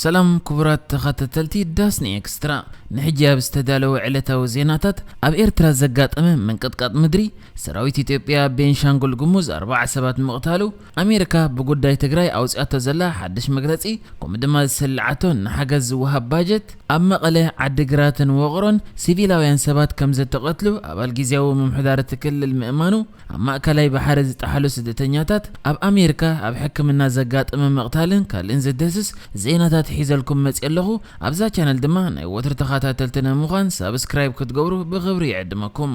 ሰላም ክቡራት ተኸታተልቲ ዳስኒ ኤክስትራ፣ ንሕጂ ኣብ ዝተዳለወ ዕለታዊ ዜናታት፣ ኣብ ኤርትራ ዘጋጠመ ምንቅጥቃጥ ምድሪ፣ ሰራዊት ኢትዮጵያ ኣብ ቤንሻንጉል ጉሙዝ ኣርባዓ ሰባት ምቕታሉ፣ ኣሜሪካ ብጉዳይ ትግራይ ኣውፅኣቶ ዘላ ሓድሽ መግለፂ፣ ከምኡ ድማ ዝስልዓቶ ንሓገዝ ዝወሃብ ባጀት፣ ኣብ መቐለ፣ ዓዲግራትን ውቕሮን ሲቪላውያን ሰባት ከም ዝተቐትሉ ኣባል ግዝያዊ ምምሕዳር እቲ ክልል ምእማኑ፣ ኣብ ማእከላይ ባሕሪ ዝጠሓሉ ስደተኛታት፣ ኣብ ኣሜሪካ ኣብ ሕክምና ዘጋጠመ ምቕታልን ካልእን ዘደስስ ዜናታት ሒዘልኩም መፅእ ኣለኹ። ኣብዛ ቻነል ድማ ናይ ወትሪ ተኸታተልቲ ንምዃን ሳብስክራይብ ክትገብሩ ብኽብሪ ይዕድመኩም።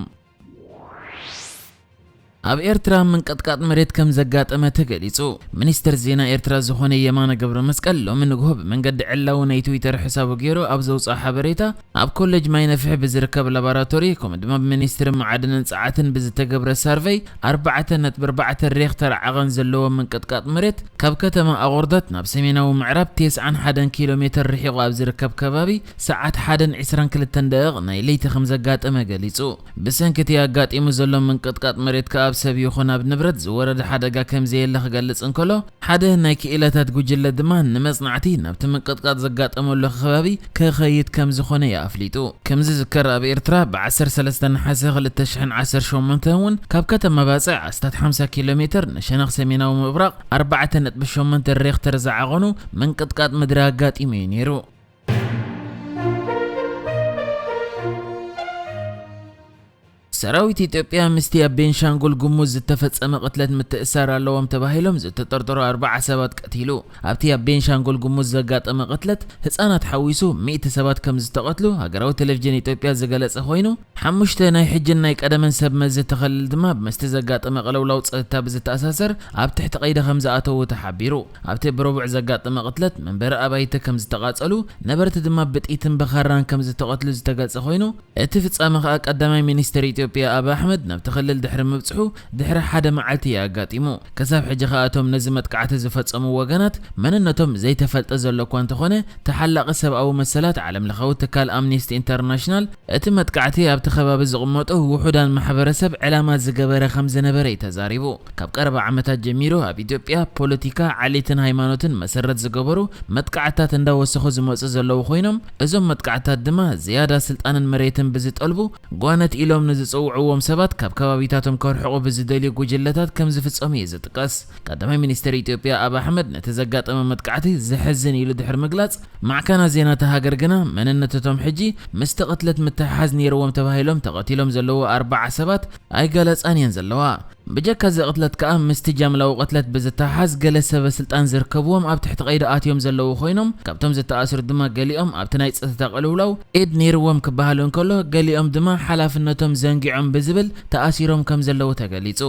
ኣብ ኤርትራ ምንቅጥቃጥ መሬት ከም ዘጋጠመ ተገሊጹ። ሚኒስትር ዜና ኤርትራ ዝኾነ የማነ ገብረ መስቀል ሎሚ ንግሆ ብመንገዲ ዕላዊ ናይ ትዊተር ሕሳቡ ገይሩ ኣብ ዘውፅኦ ሓበሬታ፣ ኣብ ኮሌጅ ማይ ነፍሒ ብዝርከብ ላቦራቶሪ፣ ከምኡ ድማ ብሚኒስትሪ መዓድንን ጸዓትን ብዝተገብረ ሳርቨይ፣ ኣርባዕተ ነጥቢ ኣርባዕተ ሬክተር ዓቐን ዘለዎ ምንቅጥቃጥ መሬት ካብ ከተማ ኣቑርደት ናብ ሰሜናዊ ምዕራብ ተስዓን ሓደን ኪሎ ሜተር ርሒቑ ኣብ ዝርከብ ከባቢ፣ ሰዓት ሓደን ዕስራን ክልተን ደቂቕ ናይ ለይቲ ከም ዘጋጠመ ገሊጹ። ብሰንኪ እቲ ኣጋጢሙ ዘሎ ምንቅጥቃጥ መሬት ከኣ ኣብ ሰብ ይኹን ኣብ ንብረት ዝወረደ ሓደጋ ከም ዘየለ ክገልጽ እንከሎ፣ ሓደ ናይ ክኢላታት ጉጅለ ድማ ንመጽናዕቲ ናብቲ ምንቅጥቃጥ ዘጋጠመሉ ከባቢ ክኸይድ ከም ዝኾነ እዩ ኣፍሊጡ። ከም ዝዝከር፣ ኣብ ኤርትራ ብ ዓሰርተ ሰለስተ ነሓሰ ክልተ ሽሕን ዓሰርተ ሸሞንተን እውን ካብ ከተማ ባጽዕ ኣስታት ሓምሳ ኪሎ ሜተር ንሸነኽ ሰሜናዊ ምብራቕ ኣርባዕተ ነጥቢ ሸሞንተ ሬክተር ዝዓቐኑ ምንቅጥቃጥ ምድሪ ኣጋጢሙ እዩ ነይሩ። ሰራዊት ኢትዮጵያ ምስቲ ኣብ ቤንሻንጉል ጉሙዝ ዝተፈጸመ ቅትለት ምትእስሳር ኣለዎም ተባሂሎም ዝተጠርጠሩ ኣርባዓ ሰባት ቀቲሉ። ኣብቲ ኣብ ቤንሻንጉል ጉሙዝ ዘጋጠመ ቅትለት ህጻናት ሓዊሱ ሚእቲ ሰባት ከም ዝተቐትሉ ሃገራዊ ቴሌቪዥን ኢትዮጵያ ዝገለጸ ኮይኑ፣ ሓሙሽተ ናይ ሕጅን ናይ ቀደምን ሰብ መዚ እቲ ክልል ድማ ምስቲ ዘጋጠመ ቅልውላው ጸጥታ ብዝተኣሳሰር ኣብ ትሕቲ ቀይዲ ከም ዝኣተዉ ተሓቢሩ። ኣብቲ ብረቡዕ ዘጋጠመ ቅትለት መንበሪ ኣባይቲ ከም ዝተቓጸሉ፣ ነበርቲ ድማ ብጥይትን ብኻራን ከም ዝተቐትሉ ዝተገልጸ ኮይኑ፣ እቲ ፍጻመ ከኣ ቀዳማይ ሚኒስትር ኢትዮጵያ ኣብይ ኣሕመድ ናብቲ ክልል ድሕሪ ምብጽሑ ድሕሪ ሓደ መዓልቲ እዩ ኣጋጢሙ። ክሳብ ሕጂ ከኣ እቶም ነዚ መጥቃዕቲ ዝፈጸሙ ወገናት መንነቶም ዘይተፈልጠ ዘሎ እኳ እንተኾነ፣ ተሓላቒ ሰብኣዊ መሰላት ዓለምለኻዊ ትካል ኣምኔስቲ ኢንተርናሽናል እቲ መጥቃዕቲ ኣብቲ ከባቢ ዝቕመጡ ውሑዳን ማሕበረሰብ ዕላማ ዝገበረ ከም ዝነበረ እዩ ተዛሪቡ። ካብ ቀረባ ዓመታት ጀሚሩ ኣብ ኢትዮጵያ ፖለቲካ፣ ዓሌትን ሃይማኖትን መሰረት ዝገበሩ መጥቃዕትታት እንዳወሰኹ ዝመፁ ዘለዉ ኮይኖም፣ እዞም መጥቃዕትታት ድማ ዝያዳ ስልጣንን መሬትን ብዝጠልቡ ጓነት ኢሎም ንዝፅውዕዎም ሰባት ካብ ከባቢታቶም ከርሕቑ ብዝደልዩ ጉጅለታት ከም ዝፍፀሙ እዩ ዝጥቀስ። ቀዳማይ ሚኒስትር ኢትዮጵያ ኣብይ ኣሕመድ ነቲ ዘጋጠመ መጥቃዕቲ ዘሕዝን ኢሉ ድሕሪ ምግላፅ፣ ማዕከናት ዜና እታ ሃገር ግና መንነትቶም ሕጂ ምስቲ ቅትለት ምትሕሓዝ ነይርዎም ተባሂሎም ተቐቲሎም ዘለዉ ኣርባዓ ሰባት ኣይገለጻን እየን ዘለዋ። ብጀካ እዚ ቅትለት ከኣ ምስቲ ጃምላዊ ቅትለት ብዝተሓሓዝ ገለ ሰበ ስልጣን ዝርከብዎም ኣብ ትሕቲ ቀይዲ ኣትዮም ዘለዉ ኮይኖም፣ ካብቶም ዝተኣስሩ ድማ ገሊኦም ኣብቲ ናይ ጸጥታ ቅልውላው ኢድ ነይርዎም ክበሃሉ እንከሎ፣ ገሊኦም ድማ ሓላፍነቶም ዘንጊዖም ብዝብል ተኣሲሮም ከም ዘለዉ ተገሊጹ።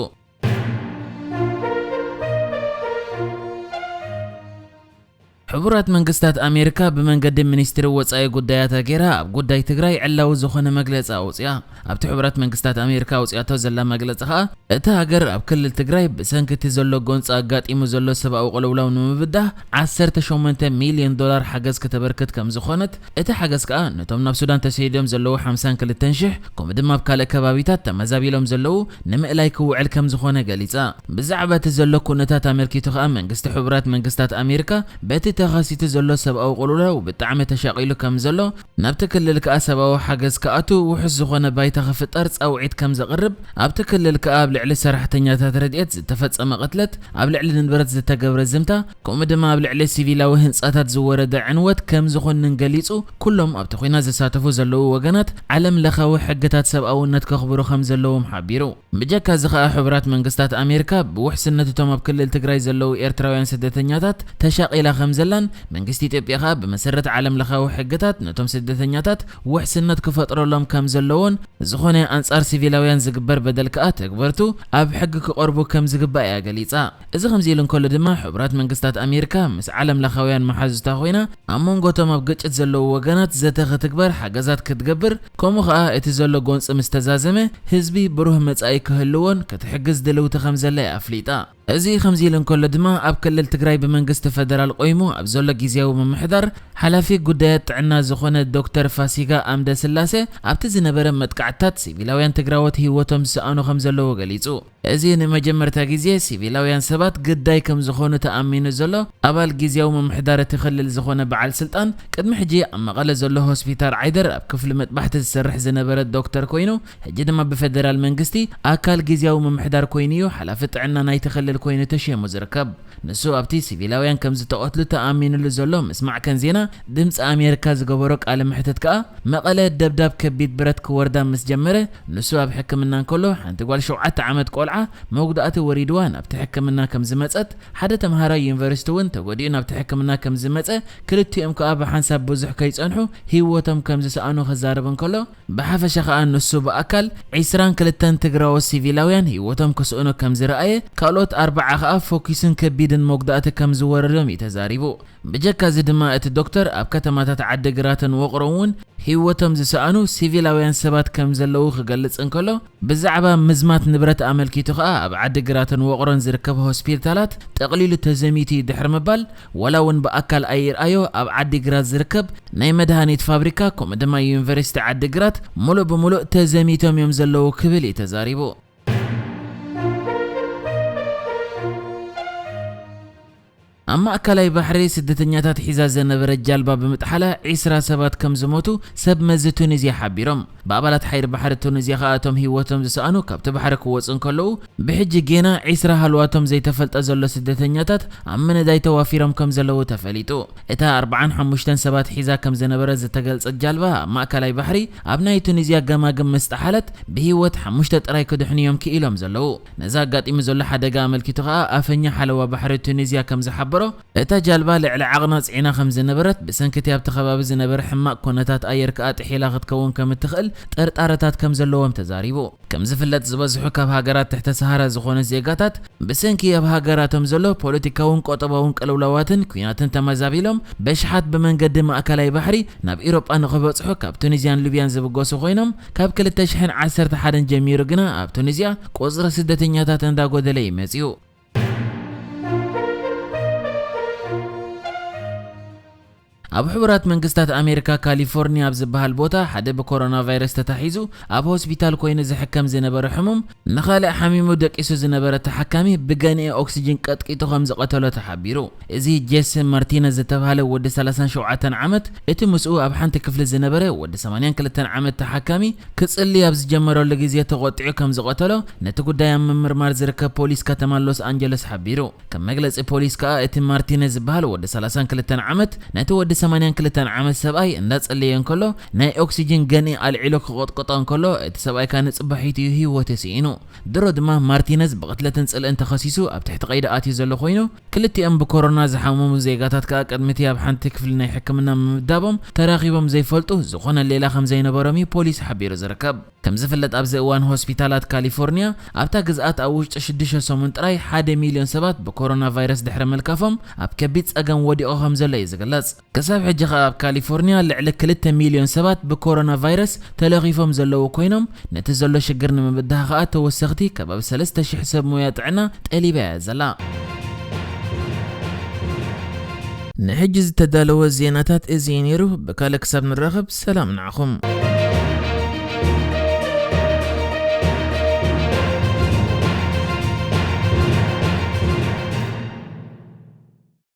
ሕቡራት መንግስታት ኣሜሪካ ብመንገዲ ሚኒስትሪ ወጻኢ ጉዳያታ ገይራ ኣብ ጉዳይ ትግራይ ዕላዊ ዝኾነ መግለጺ ኣውጽያ። ኣብቲ ሕቡራት መንግስታት ኣሜሪካ ኣውጽያቶ ዘላ መግለጺ ከኣ፣ እታ ሃገር ኣብ ክልል ትግራይ ብሰንኪ እቲ ዘሎ ጎንጺ ኣጋጢሙ ዘሎ ሰብኣዊ ቅልውላው ንምብዳህ ዓሰርተ ሸሞንተ ሚልዮን ዶላር ሓገዝ ከተበርክት ከም ዝኾነት፣ እቲ ሓገዝ ከኣ ነቶም ናብ ሱዳን ተሰዲዶም ዘለዉ ሓምሳን ክልተን ሽሕ፣ ከምኡ ድማ ኣብ ካልእ ከባቢታት ተመዛቢሎም ዘለዉ ንምእላይ ክውዕል ከም ዝኾነ ገሊጻ። ብዛዕባ እቲ ዘሎ ኩነታት ኣመልኪቱ ከኣ መንግስቲ ሕቡራት መንግስታት ኣሜሪካ በቲ ተኸሲቱ ዘሎ ሰብኣዊ ቅልውላው ብጣዕሚ ተሻቒሉ ከም ዘሎ፣ ናብቲ ክልል ከኣ ሰብኣዊ ሓገዝ ክኣቱ ውሑስ ዝኾነ ባይታ ክፍጠር ጻውዒት ከም ዘቕርብ፣ ኣብቲ ክልል ከኣ ኣብ ልዕሊ ሰራሕተኛታት ረድኤት ዝተፈጸመ ቅትለት፣ ኣብ ልዕሊ ንብረት ዝተገብረ ዝምታ፣ ከምኡ ድማ ኣብ ልዕሊ ሲቪላዊ ህንጻታት ዝወረደ ዕንወት ከም ዝኾንን ገሊጹ፣ ኩሎም ኣብቲ ኲናት ዝሳተፉ ዘለዉ ወገናት ዓለም ለኻዊ ሕግታት ሰብኣውነት ከኽብሩ ከም ዘለዎም ሓቢሩ። ብጀካ እዚ ኸኣ፣ ሕቡራት መንግስታት ኣሜሪካ ብውሕስነት እቶም ኣብ ክልል ትግራይ ዘለዉ ኤርትራውያን ስደተኛታት ተሻቒላ ከም ዘላን፣ መንግስቲ ኢትዮጵያ ኸኣ ብመሰረት ዓለም ለኻዊ ሕግታት ነቶም ስደተኛታት ውሕስነት ክፈጥረሎም ከም ዘለዎን፣ ዝኾነ ኣንጻር ሲቪላውያን ዝግበር በደል ከኣ ተግበርቱ ኣብ ሕጊ ክቐርቡ ከም ዝግባእ እያ ገሊጻ። እዚ ከምዚ ኢሉ እንከሎ ድማ፣ ሕቡራት መንግስታት ኣሜሪካ ምስ ዓለም ለኻውያን መሓዙታ ኮይና፣ ኣብ መንጎቶም ኣብ ግጭት ዘለዉ ወገናት ዘተ ክትግበር፣ ሓገዛት ክትገብር፣ ከምኡ ኸኣ እቲ ዘሎ ጎንጺ ምስ ተዛዘመ፣ ህዝቢ ብሩህ መጻኢ ክህልዎን ክትሕግዝ ድልውቲ ከም ዘላ እያ ኣፍሊጣ። እዚ ከምዚ ኢሉ እንከሎ ድማ፣ ኣብ ክልል ትግራይ ብመንግስቲ ፈደራል ቆይሙ ኣብ ዘሎ ግዝያዊ ምምሕዳር፣ ሓላፊ ጉዳያት ጥዕና ዝኾነ ዶክተር ፋሲጋ ኣምደ ስላሴ፣ ኣብቲ ዝነበረ መጥቃዕትታት ሲቪላውያን ትግራዎት ህይወቶም ዝሰኣኑ ከም ዘለዉ ገሊጹ። እዚ ንመጀመርታ ግዜ ሲቪላውያን ሰባት ግዳይ ከም ዝኾኑ ተኣሚኑ ዘሎ ኣባል ግዝያዊ ምምሕዳር እቲ ክልል ዝኾነ በዓል ስልጣን፣ ቅድሚ ሕጂ ኣብ መቐለ ዘሎ ሆስፒታል ዓይደር ኣብ ክፍሊ መጥባሕቲ ዝሰርሕ ዝነበረ ዶክተር ኮይኑ፣ ሕጂ ድማ ብፌደራል መንግስቲ ኣካል ግዝያዊ ምምሕዳር ኮይኑ እዩ ሓላፊ ጥዕና ናይቲ ክልል ኮይኑ ተሸይሙ ዝርከብ። ንሱ ኣብቲ ሲቪላውያን ከም ዝተቐትሉ ተኣሚኑሉ ዘሎ ምስማዕከን ዜና ድምፂ ኣሜሪካ ዝገበሮ ቃለ መሕትት ከኣ፣ መቐለ ደብዳብ ከቢድ ብረት ክወርዳ ምስ ጀመረ፣ ንሱ ኣብ ሕክምና እንከሎ፣ ሓንቲ ጓል ሸውዓተ ዓመት ቆልዓ መጉዳእቲ ወሪድዋ ናብቲ ሕክምና ከም ዝመጸት፣ ሓደ ተምሃራይ ዩኒቨርሲቲ እውን ተጎዲኡ ናብቲ ሕክምና ከም ዝመጸ፣ ክልቲኦም ከኣ ብሓንሳብ ብዙሕ ከይጸንሑ ህይወቶም ከም ዝሰኣኑ ክዛረብ እንከሎ፣ ብሓፈሻ ከኣ ንሱ ብኣካል ዒስራን ክልተን ትግራዎት ሲቪላውያን ህይወቶም ክስእኑ ከም ዝረኣየ፣ ካልኦት ኣርባዓ ከኣ ፎኪስን ከቢድን መጉዳእቲ ከም ዝወረዶም እዩ ተዛሪቡ። ብጀካ እዚ ድማ እቲ ዶክተር ኣብ ከተማታት ዓዲግራትን ውቕሮን እውን ህይወቶም ዝሰኣኑ ሲቪላውያን ሰባት ከም ዘለዉ ክገልጽ እንከሎ፣ ብዛዕባ ምዝማት ንብረት ኣመልኪቱ ከኣ ኣብ ዓዲግራትን ውቕሮን ዝርከብ ሆስፒታላት ጠቕሊሉ ተዘሚቱ እዩ ድሕሪ ምባል፣ ወላ እውን ብኣካል ኣይርኣዮ ኣብ ዓዲግራት ዝርከብ ናይ መድሃኒት ፋብሪካ ከምኡ ድማ ዩኒቨርሲቲ ዓዲግራት ሙሉእ ብሙሉእ ተዘሚቶም እዮም ዘለዉ ክብል እዩ ተዛሪቡ። ኣብ ማእከላይ ባሕሪ ስደተኛታት ሒዛ ዝነበረት ጃልባ ብምጥሓላ ዒስራ ሰባት ከም ዝሞቱ ሰብ መዚ ቱኒዝያ ሓቢሮም። ብኣባላት ሓይሊ ባሕሪ ቱኒዝያ ከኣ እቶም ህይወቶም ዝሰኣኑ ካብቲ ባሕሪ ክወጹ እንከለዉ፣ ብሕጂ ጌና ዒስራ ሃልዋቶም ዘይተፈልጠ ዘሎ ስደተኛታት ኣብ ምንዳይ ተዋፊሮም ከም ዘለዉ ተፈሊጡ። እታ ኣርብዓን ሓሙሽተን ሰባት ሒዛ ከም ዝነበረት ዝተገልጸት ጃልባ ኣብ ማእከላይ ባሕሪ ኣብ ናይ ቱኒዝያ ገማግም ምስ ጠሓለት ብህይወት ሓሙሽተ ጥራይ ክድሕኑ እዮም ክኢሎም ዘለዉ። ነዚ ኣጋጢሙ ዘሎ ሓደጋ ኣመልኪቱ ከኣ ኣፈኛ ሓለዋ ባሕሪ ቱኒዝያ ከም ዝሓበሮ፣ እታ ጃልባ ልዕሊ ዓቕና ጽዒና ከም ዝነበረት፣ ብሰንኪ እቲ ኣብቲ ከባቢ ዝነበረ ሕማቕ ኩነታት ኣየር ከኣ ጥሒላ ክትከውን ከም እትኽእል ጥርጣረታት ከም ዘለዎም ተዛሪቡ። ከም ዝፍለጥ ዝበዝሑ ካብ ሃገራት ትሕተ ሰሃራ ዝኾኑ ዜጋታት ብሰንኪ ኣብ ሃገራቶም ዘሎ ፖለቲካውን ቆጠባውን ቅልውላዋትን ኲናትን ተመዛቢሎም በሽሓት ብመንገዲ ማእከላይ ባሕሪ ናብ ኢሮጳ ንኽበጽሑ ካብ ቱኒዝያን ሊብያን ዝብገሱ ኮይኖም ካብ ክልተ ሽሕን ዓሰርተ ሓደን ጀሚሩ ግና ኣብ ቱኒዝያ ቁጽሪ ስደተኛታት እንዳጎደለ እዩ መጺኡ። ኣብ ሕቡራት መንግስታት ኣሜሪካ ካሊፎርኒያ ኣብ ዝበሃል ቦታ ሓደ ብኮሮና ቫይረስ ተታሒዙ ኣብ ሆስፒታል ኮይኑ ዝሕከም ዝነበረ ሕሙም ንኻልእ ሓሚሙ ደቂሱ ዝነበረ ተሓካሚ ብገንኢ ኦክሲጅን ቀጥቂጡ ከም ዝቐተሎ ተሓቢሩ። እዚ ጄሰን ማርቲነዝ ዝተባህለ ወዲ ሰላሳን ሸውዓተን ዓመት እቲ ምስኡ ኣብ ሓንቲ ክፍሊ ዝነበረ ወዲ ሰማንያን ክልተን ዓመት ተሓካሚ ክጽሊ ኣብ ዝጀመረሉ ግዜ ተቖጢዑ ከም ዝቐተሎ ነቲ ጉዳይ ኣብ ምምርማር ዝርከብ ፖሊስ ከተማ ሎስ ኣንጀለስ ሓቢሩ። ከም መግለጺ ፖሊስ ከኣ እቲ ማርቲነዝ ዝበሃል ወዲ ሰላሳን ክልተን ዓመት ነቲ ወዲ ሰማንያን ክልተን ዓመት ሰብኣይ እንዳጸለየ እንከሎ ናይ ኦክሲጅን ገንኢ ኣልዒሎ ክቐጥቅጦ እንከሎ እቲ ሰብኣይ ከኣ ንጽባሒቱ እዩ ህይወቱ ስኢኑ። ድሮ ድማ ማርቲነዝ ብቕትለትን ጽልእን ተኸሲሱ ኣብ ትሕቲ ቀይዲ ኣትዩ ዘሎ ኮይኑ ክልቲኦም ብኮሮና ዝሓመሙ ዜጋታት ከኣ ቅድሚ እቲ ኣብ ሓንቲ ክፍሊ ናይ ሕክምና ምምዳቦም ተራኺቦም ዘይፈልጡ ዝኾነ ሌላ ከም ዘይነበሮም እዩ ፖሊስ ሓቢሩ ዝርከብ። ከም ዝፍለጥ ኣብዚ እዋን ሆስፒታላት ካሊፎርኒያ ኣብታ ግዝኣት ኣብ ውሽጢ ሽዱሽተ ሰሙን ጥራይ ሓደ ሚልዮን ሰባት ብኮሮና ቫይረስ ድሕሪ ምልካፎም ኣብ ከቢድ ጸገም ወዲቑ ከም ዘሎ እዩ ዝግለጽ። ክሳብ ሕጂ ከኣ ኣብ ካሊፎርኒያ ልዕሊ ክልተ ሚልዮን ሰባት ብኮሮና ቫይረስ ተለኺፎም ዘለዉ ኮይኖም ነቲ ዘሎ ሽግር ንምብዳህ ከኣ ተወሰኽቲ ከባቢ ሰለስተ ሽሕ ሰብ ሞያ ጥዕና ጠሊባ እያ ዘላ። ንሕጂ ዝተዳለወ ዜናታት እዚ እዩ ነይሩ። ብካልእ ክሳብ ንራኸብ ሰላም ንዓኹም።